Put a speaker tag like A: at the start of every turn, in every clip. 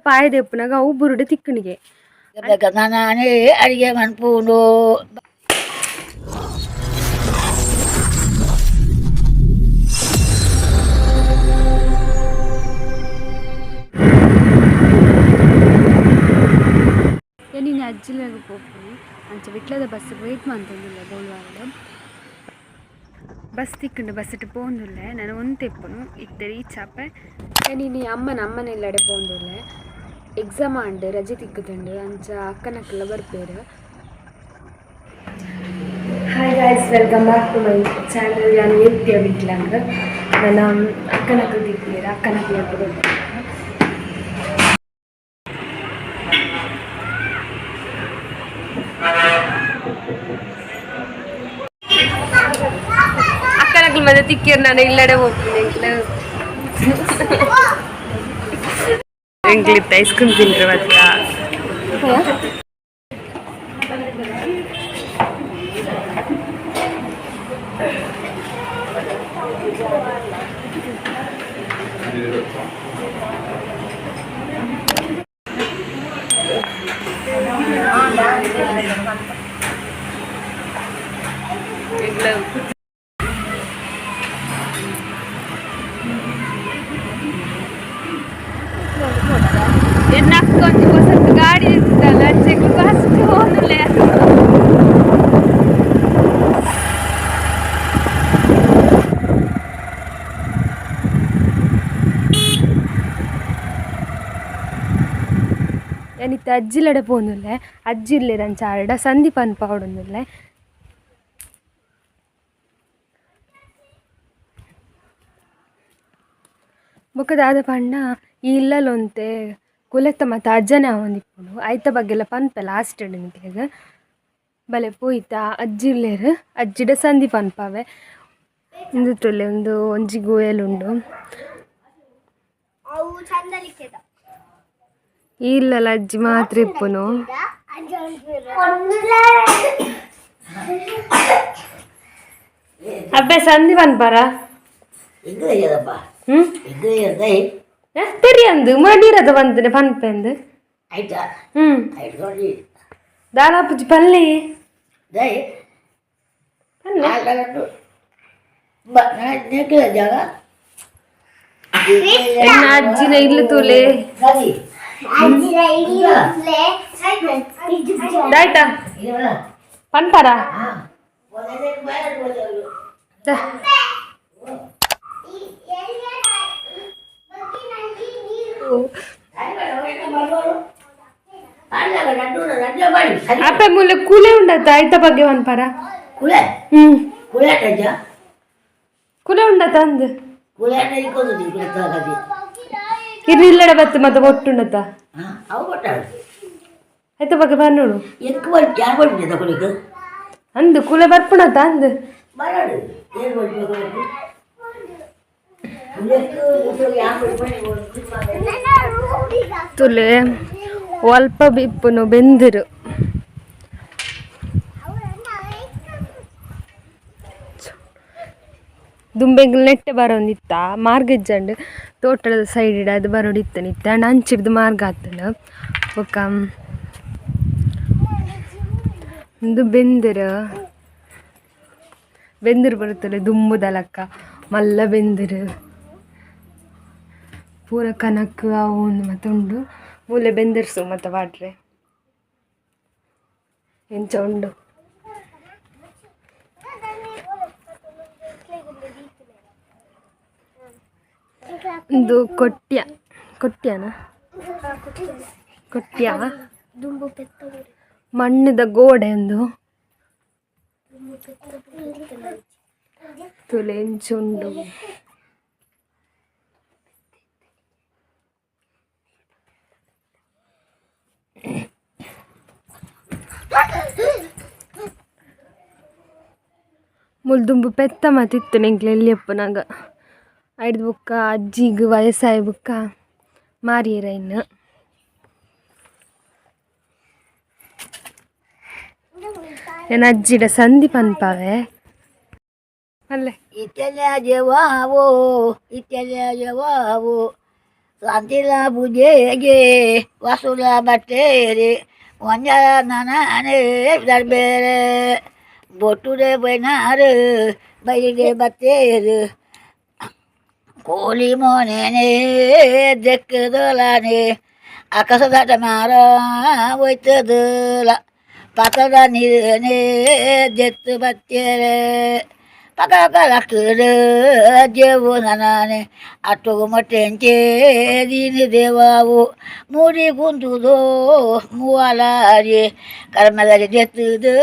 A: ಪಾಯದ ಎಪ್ಪುನಾಗ ಅವು ಬುರುಡೆ ತಿಕ್ಕಣಿಗೆ.
B: ನಾನೇ ಅಡಿಗೆ ಮನ್ಪುಂಡು.
A: ನೀನು ಅಜ್ಜಿಲಾಗ ಪೋಪುನಿ. ಅಂಚ ವಿಟ್ಲದ ಬಸ್ ವೇಟ್ ಮಂತೊಂದುಲ್ಲೆ. ಬೋಲ್ವಾರ್ಡ್ ಬಸ್ ತಿಕ್ಕುಂಡು, ಬಸ್ ಪೋಂದುಲ್ಲೆ. ನಾನು ಒಂತೆ ಇಪ್ಪುನು, ಇತ್ತೆ ರೀಚ್ ಆಪೆ. ನೀನು ಅಮ್ಮನ ಅಮ್ಮನ ಇಲ್ಲಡೆ ಪೋಂದುಲ್ಲೆ. ಎಕ್ಸಾಮ್ ಆಂಡ್, ರಜೆ ತಿಕ್ಕುದುಂಡು. ಅಂಚ ಅಕ್ಕನಕ್ಕೆಲ್ಲ ಬರ್ಪೇರು. Hi guys, welcome back to my channel. ನಾನು ನಿತ್ಯ ವಿಟ್ಲಂಗ್. ನನ್ನ ಅಕ್ಕನಕ್ಕಲು ತಿಕ್ಕಿರ, ಅಕ್ಕನಕ್ಕಲು ಬರ್ಪೇರು. ಅಕ್ಕನಕ್ಕಲು ಮತ್ತೆ ತಿಕ್ಕಿರ್. ನಾನು ಇಲ್ಲಡೆ ಹೋಗ್ತೀನಿ. ಎಂಗ್ಲಿತ್ತ ಐಸ್ ಕ್ರೀಮ್ ತಿಂದ್ರೆ ಮತ್ತೆ. ಎನ್ನ ಅಕ್ಕ ಒಂಜಿ ಪೊಸತ್ ಗಾಡಿ ಇತ್ತಲ್ಲ, ಅಂಚೆಗ್ ಫಸ್ಟ್ ಹೋನುಲೆ. ಯಾನಿತ್ತೆ ಅಜ್ಜಿಲಡೆ ಪೋಂದುಲ್ಲೆ. ಅಜ್ಜಿ ಇಲ್ಲೇರ್, ಅಂಚ ಆರ್ಡ ಸಂದೀಪ್ ಪನ್ಪಾವೊಡೊಂದುಲ್ಲೆ. ಬೊಕ್ಕ ದಾದ ಪಂಡ, ಈ ಇಲ್ಲಲ್ ಒಂತೆ ಕುಲೆತ್ತ ಮಾತ ಅಜ್ಜನೇ ಆವೊಂದಿಪ್ಪುಂಡು. ಐತ ಬಗ್ಗೆಲ ಪನ್ಪೆ ಲಾಸ್ಟ್ ನಿಕ್ಲೆಗ್. ಬಲೆ ಪೋಯಿತ, ಅಜ್ಜಿ ಉಲ್ಲೆರ್, ಅಜ್ಜಿಡ ಸಂದಿ ಪನ್ಪವೆ. ಉಂದು ತೂಲೆ, ಉಂದು ಒಂಜಿ ಗುವೆಲ್ ಉಂಡು.
C: ಅವು ಚಂದಲಿಕ್ಕೆದ.
A: ಈ ಇಲ್ಲಲ್ ಅಜ್ಜಿ ಮಾತ್ರ ಇಪ್ಪುನು. ಅಬ್ಬೆ, ಸಂಧಿ ಪನ್ಪರ?
B: ಎಂಗ್ తెలియದಪ್ಪ.
A: ಹ್ಮ್.
B: ಎಂಗ್ తెలియదు.
A: ತೆರಿಯಂದು ಮಡೀರದ ಬಂತನೆ ಪನ್ಪೆಂದು.
B: ಆಯ್ತಾ?
A: ಹ್ಮ್.
B: ಆಯ್ತು ನೋಡಿ.
A: ದಾಲಾಪುಜಿ ಪಲ್ಲೆ.
B: ದೈ.
A: ಪಲ್ಲೆ.
B: ಜಾಗ.
A: ಎನ್ನ ಅಜ್ಜಿನ ಇಲ್ಲು ತೂಲೆ.
B: ಸರಿ.
A: ದಾಯ್ತಾ ಪನ್ಪರ? The. ಅಪ್ಪೆ, ಮೂಲೆ ಕೂಲೆ ಉಂಡತ್ತ? ಆಯ್ತ ಬಗ್ಗೆ ಪನ್ಪರ?
B: ಕುಲೆ.
A: ಹ್ಮ್.
B: ಕುಲೆ.
A: ಕುಲೆ ಉಂಡತ್ತ ಅಂದ್.
B: ಕುಲೆ.
A: ಇರ್ನ ಇಲ್ಲಡೆ ಬತ್ತು ಮತ್ತೆ ಒಟ್ಟುಂಡತ್ತ?
B: ಅವು ಕೊಟ್ಟಾಳು.
A: ಆಯ್ತ ಬಗ್ಗೆ ಬನ್ನೋಡು.
B: ಎಕ್ ಯಾರು ಪಡಿದೆ ಕುಲಿக்கு?
A: ಅಂದು ಕುಲೆ ಬರ್ಪುಣತ್ತ ಅಂದ್.
B: ಬರಾಡು, ಏನು ಪಡಿಬೇಕು ಕುಲೆಕ್ ಯಾರು?
A: ತುಲೆ, ಅಲ್ಪ ಬಿಪ್ಪುನು ಬೆಂದಿರು. ದುಂಬೆಂಗ್ಲ್ ನೆಟ್ಟೆ ಬರೋಂದಿತ್ತ, ಮಾರ್ಗ ಇಜ್ಜಂಡ್. ತೋಟದ ಸೈಡ್ ಅದು ಬರೋಡಿತ್ತ ನಿತ್ತೆ. ಅಂಡ ಅಂಚಿಡ್ದು ಮಾರ್ಗ ಆತಂಡ್. ಬೊಕ್ಕ ಉಂದು ಬೆಂದಿರು. ಬೆಂದಿರು ಬರುತ್ತಲ್ಲ ದುಂಬುದ ಲೆಕ್ಕ, ಮಲ್ಲ ಬೆಂದಿರು. ಪೂರ ಕನಕ್ ಅವು ಉಂದು ಮಾತ ಉಂಡು. ಮೂಲೆ ಬೆಂದಿರ್ಸು ಮತ್ತೆ ಪಾಡ್ರೆ ಎಂಚ ಉಂಡು. ಉಂದು ಕೊಟ್ಯ. ಕೊಟ್ಯನ? ಕೊಟ್ಯ.
C: ದುಂಬು ಪೆತ್ತ.
A: ಮಣ್ಣದ ಗೋಡೆ ಒಂದು. ತುಲೆ ಎಂಚ ಉಂಡು. ಮುಲ್ ದುಂಬು ಪೆತ್ತ ಮಾತಿತ್ತು ಎಂಕ್ಲೆ ಎಲ್ಯಪ್ಪುನಗ. ಐಡ್ದ್ ಬೊಕ್ಕ ಅಜ್ಜಿಗ್ ವಯಸ್ಸಾಯಿ ಬೊಕ್ಕ ಮಾರಿಯೆರ್ ಐನ್. ಎನ್ನ ಅಜ್ಜಿಡ ಸಂಧಿ ಪನ್ಪವೆ ಅಲ್ಲೇ.
B: ಇತ್ತೆಲ್ಲ ಜವಾವೋ, ಇತ್ತೆಲ್ಲ ಜವಾವೋ. ಶಾಂತಿಲ ಪೂಜೆಗೆ ವಾಸುಲ ಬಟ್ಟೇರಿ ಒಂಜಾರ ನಾನೇ ದರ್ಬೇರೆ ಬೊಟ್ಟುಡೆ ಬೈನಾರು ಬೈಡೆ ಬತ್ತೇರು ಕೋಲಿ ಮೋನೇನೆ ದೆಕ್ಕದಲಾನೆ ಆಕಾಶದಾಟ ಮಾರ ಹೋಯ್ತದಲ ಪಾತ್ರದ ನೀರನೆ ದೆತ್ತು ಬತ್ತೇರೆ ಪಕಕಲಕ್ಕದು ದೇವು ನಾನೇ ಅಟ್ಟುಗು ಮೊಟ್ಟೆಂಚೆ ದೀನಿ ದೇವಾವು ಮೂಡಿ ಕುಂತುದೋ ಮೂವಲಾರಿ ಕರ್ಮದಲ್ಲಿ ದೆತ್ತದು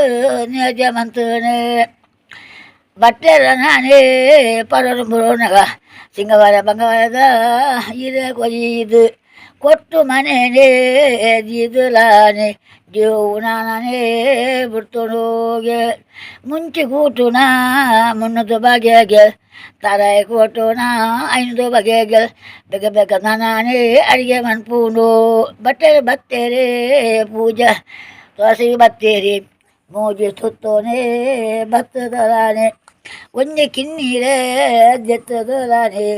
B: ನೇಜಮಂತನೆ ಬಟ್ಟೆರ ನಾನೇ ಪರರು ಬರೋನಗ ಸಿಂಗವಾರ ಬಂಗವಾರದ ಇರೆ ಕೊಯ್ದು ಕೊಟ್ಟು ಮನೇನೆ ದಿದುಲಾನೆ ದೇವು ನಾನೇ ಬಿಡ್ತೋಗೆ ಮುಂಚೆ ಕೂಟುನ ಮುನ್ನದು ಬಗೆಗೆ ತರಾಯ ಕೊಟ್ಟುನ ಐನದು ಬಗೆಗೆ ಬೇಗ ಬೇಗ ನಾನೇ ಅಡಿಗೆ ಮನ್ಪೂನು ಬಟ್ಟೆ ಬತ್ತೇರೆ ಪೂಜೆ ತುಳಸಿ ಬತ್ತೇರಿ ಮೂಜಿ ಸುತ್ತೋನೆ ಬತ್ತದಲಾನೆ ಒಂಜಿ ಕಿನ್ನೀರೇ ದೆತ್ತದಲಾನೆ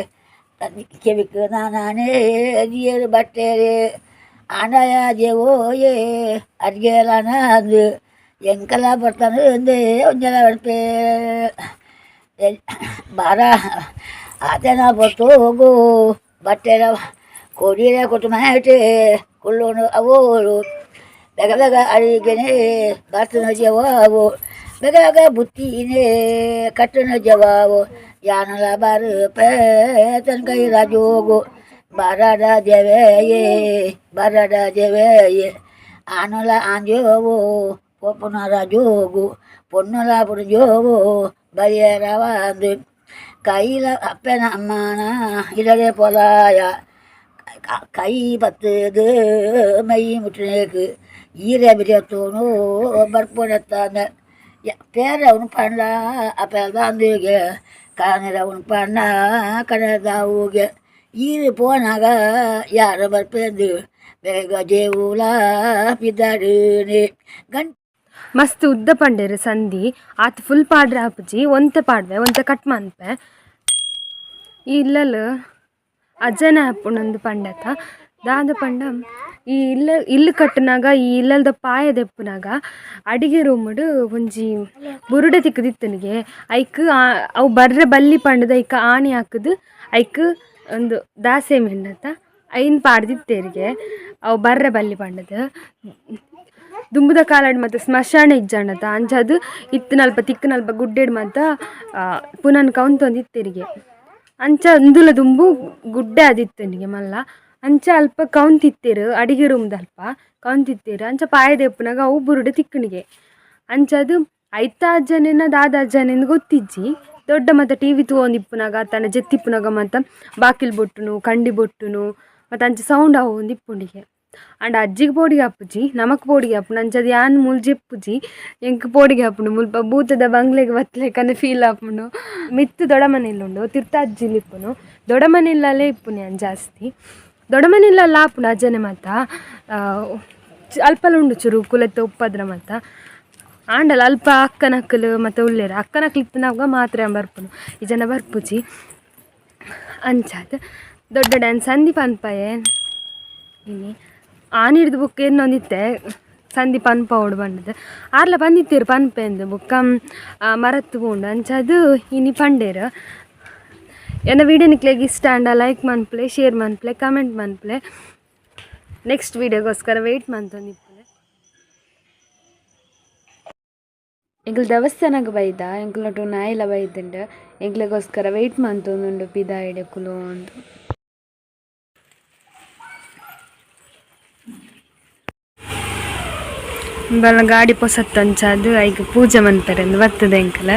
B: ಕೆವಿಕ್ ನಾನೇ ದಿಯರು ಬಟ್ಟೇರೆ ಆಂಡಯ ದೇವೋಯೇ ಅಡ್ಗೆಲನಂದು ಎಂಕಲ ಬರ್ತಾನೆ ಅಂದೆ ಒಂಜಲ ಬಡ್ಪೇ ಬಾರ ಆತನ ಬರ್ತೋಗು ಬಟ್ಟೆರ ಕೊಡಿರ ಕೊಟ್ಟು ಮನೆಟೆ ಕುಲ್ಲೋನು ಅವೋರು ಬೇಗ ಬೇಗ ಅಡಿಗೆನೆ ಬರ್ತನ ಜವಾಬು ಬೇಗ ಬೇಗ ಬುತ್ತಿನೇ ಕಟ್ಟನ ಜವಾಬು ಯಾನಲ ಬಾರು ಪೇತನ ಕೈ ರಾಜೋಗು ಬರಡ ದೇವೇಯೇ ಬರಡ ದೇವೇಯೇ ಆನಲ ಆಂಜೋವು ಪೊಪ್ಪುನ ರಾಜೋಗು ಪೊನ್ನುಲ ಪುರುಜೋವು ಬರಿಯರವಾಂದು ಕೈಲ ಅಪ್ಪನ ಅಮ್ಮನ ಇಲ್ಲದೆ ಪೊಲಾಯ ಕೈ ಬತ್ತದು ಮೈ ಮುಟ್ಟನೇಕು ಈರೆ ಬಿರಿಯತ್ತೋನು ಬರ್ಪೊನೆತ್ತಾನ ಪೇರವನು ಪಂಡ ಅಪೆಲ್ದಾಂದಿಗೆ ಕನರವನು ಪಂಡ ಕನದಾವುಗೆ ಈರು ಪೋನಾಗ ಯಾರು ಬರ್ಪೇಂದು ಬೇಗ ದೇವುಲ ಪಿದಾಡುನೆ ಗಂಟ
A: ಮಸ್ತ್ ಉದ್ದ ಪಂಡೇರು ಸಂಧಿ ಆತ್ ಫುಲ್ ಪಾಡ್ರೆ ಆಪುಜಿ ಒಂತೆ ಪಾಡ್ವೆ ಒಂತೆ ಕಟ್ ಮನ್ಪೆ ಈ ಇಲ್ಲಲ್ ಅಜ್ಜನ ಆಪುಂಡೊಂದು ಪಂಡತ ದಾದ ಪಂಡ ಈ ಇಲ್ಲ ಇಲ್ಲು ಕಟ್ಟುನಾಗ ಈ ಇಲ್ಲಲ್ದ ಪಾಯ ದೆಪ್ಪುನಾಗ ಅಡಿಗೆ ರೂಮುಡು ಒಂಜಿ ಬುರುಡೆ ತಿಕ್ಕುದಿತ್ತನಿಗೆ ಐಕ್ ಅವು ಬರ್ರೆ ಬಲ್ಲಿ ಪಂಡದ ಐಕ್ ಆಣಿ ಹಾಕುದು ಐಕ್ ಒಂದು ದಾಸೆ ಮೆನ್ನತ ಐನ್ ಪಾಡ್ದಿತ್ತೇರಿಗೆ ಅವು ಬರ್ರೆ ಬಲ್ಲಿ ಪಂಡದು ದುಂಬುದ ಕಾಲಡ್ ಮತ್ತು ಸ್ಮಶಾನ ಇಜ್ಜಾಂಡತ ಅಂಚಾದ್ ಇತ್ತಿನಲ್ಪ ತಿಕ್ಕನಲ್ಪ ಗುಡ್ಡೆಡ್ ಮಾತ ಪುನನ್ ಕೌಂತೊಂದಿತ್ತೆರಿಗೆ ಅಂಚ ಉಂದುಲ ದುಂಬು ಗುಡ್ಡೆ ಆದಿತ್ತನಿಗೆ ಮಲ್ಲ ಅಂಚ ಅಲ್ಪ ಕೌಂತಿತ್ತೆರ್ ಅಡಿಗೆ ರೂಮ್ದಲ್ಪ ಕೌಂತಿತ್ತೆರ್ ಅಂಚ ಪಾಯ ದೆಪ್ಪುನಗ ಅವು ಬುರುಡೆ ತಿಕ್ಕುನಿಗೆ ಅಂಚಾದ್ ಐತ ಅಜ್ಜನೇನ ದಾದ ಅಜ್ಜನೇಂದ್ ಗೊತ್ತಿಜ್ಜಿ ದೊಡ್ಡ ಮಾತ ಟಿವಿ ತೂವೊಂದಿಪ್ಪುನಗ ಅತ್ತಂಡ ಜೆತ್ತಿಪ್ಪುನಗ ಮಾತ ಬಾಕಿಲ್ ಬೊಟ್ಟುನು ಕಂಡಿ ಬೊಟ್ಟುನು ಮತ್ತು ಅಂಚ ಸೌಂಡ್ ಆವೊಂದಿಪ್ಪುಂಡಿಗೆ ಆಂಡ ಅಜ್ಜಿಗ್ ಪೋಡಿಗೆ ಆಪುಜಿ ನಮಕ್ ಪೋಡಿಗೆ ಆಪುಂಡು ಅಂಚಾದ್ ಯಾನ್ ಮೂಲು ಜೆಪ್ಪುಜಿ ಎಂಕ್ ಪೋಡಿಗೆ ಆಪುಂಡು ಮುಲ್ಪ ಭೂತದ ಬಂಗ್ಲೆಗ್ ಬತ್ತಲೆಕನೆ ಫೀಲ್ ಆಪುಂಡು. ಮಿತ್ತ್ ದೊಡ ಮನೆಲ್ ಉಂಡು ತಿರ್ತ್ ಅಜ್ಜಿಲು ಇಪ್ಪುನು ದೊಡ ಮನೆಲ್ಲಲೇ ಇಪ್ಪುನು ಯಾನ್ ಜಾಸ್ತಿ ದೊಡ ಮನೆಲ್ಲಲ್ಲ ಆಪುಂಡು ಅಜ್ಜನೆ ಮಾತ ಅಲ್ಪಲ ಉಂಡು ಚೂರು ಕುಲೆತ್ತ ಉಪ್ಪದ್ರ ಮಾತ ಆಂಡಲ ಅಲ್ಪ ಅಕ್ಕನಕ್ಕಲು ಮತ್ತು ಉಲ್ಲೆರ್ ಅಕ್ಕನಕ್ಲು ಇತ್ತಿನಗ ಮಾತ್ರ ಯಾನ್ ಬರ್ಪುನು ಇಜ್ಜಂಡ ಬರ್ಪುಜಿ ಅಂಚಾದ್ ದೊಡ್ಡ ಡ್ಯಾನ್ಸ್ ಸಂದಿ ಪನ್ಪಯೆ ಇನಿ ಆನಿಡ್ದು ಬೊಕ್ಕ ಎನ್ನೊಂದಿತ್ತೆ ಸಂದಿ ಪನ್ಪವೊಡು ಪಂಡುದು ಆರ್ಲ ಪಂದಿತ್ತೆರ್ ಪನ್ಪೆಂದು ಬೊಕ್ಕ ಮರತ್ ಪೋಂಡು ಅಂಚಾದ್ ಇನಿ ಪಂಡೇರ್. ಎನ್ನ ವೀಡಿಯೋ ನಿಕ್ಲೆಗ್ ಇಷ್ಟ ಆಂಡ ಲೈಕ್ ಮನ್ಪುಲೆ ಶೇರ್ ಮನ್ಪುಲೆ ಕಮೆಂಟ್ ಮನ್ಪುಲೆ ನೆಕ್ಸ್ಟ್ ವೀಡಿಯೋಗೋಸ್ಕರ ವೇಟ್ ಮಂತೊಂದಿಪ್ಪುಲೆ.
D: ಎಂಕುಲು ದೇವಸ್ಥಾನಗ್ ಬೈದ ಎಂಕುಲ್ನೊಟ್ಟು ನಾಯಿಲ ಬೈದುಂಡು ಎಂಕ್ಲೆಗೋಸ್ಕರ ವೇಟ್ ಮಂತೊಂದುಂಡು ಪಿದಾಯಿಡೆ ಕುಲೋಂದು.
A: ಬಲ ಗಾಡಿ ಪೊಸತ್ತಂಚಾದ್ ಐಕ್ ಪೂಜೆ ಮನ್ಪೆರೆಂದು ಬತ್ತುದು ಎಂಕುಲು.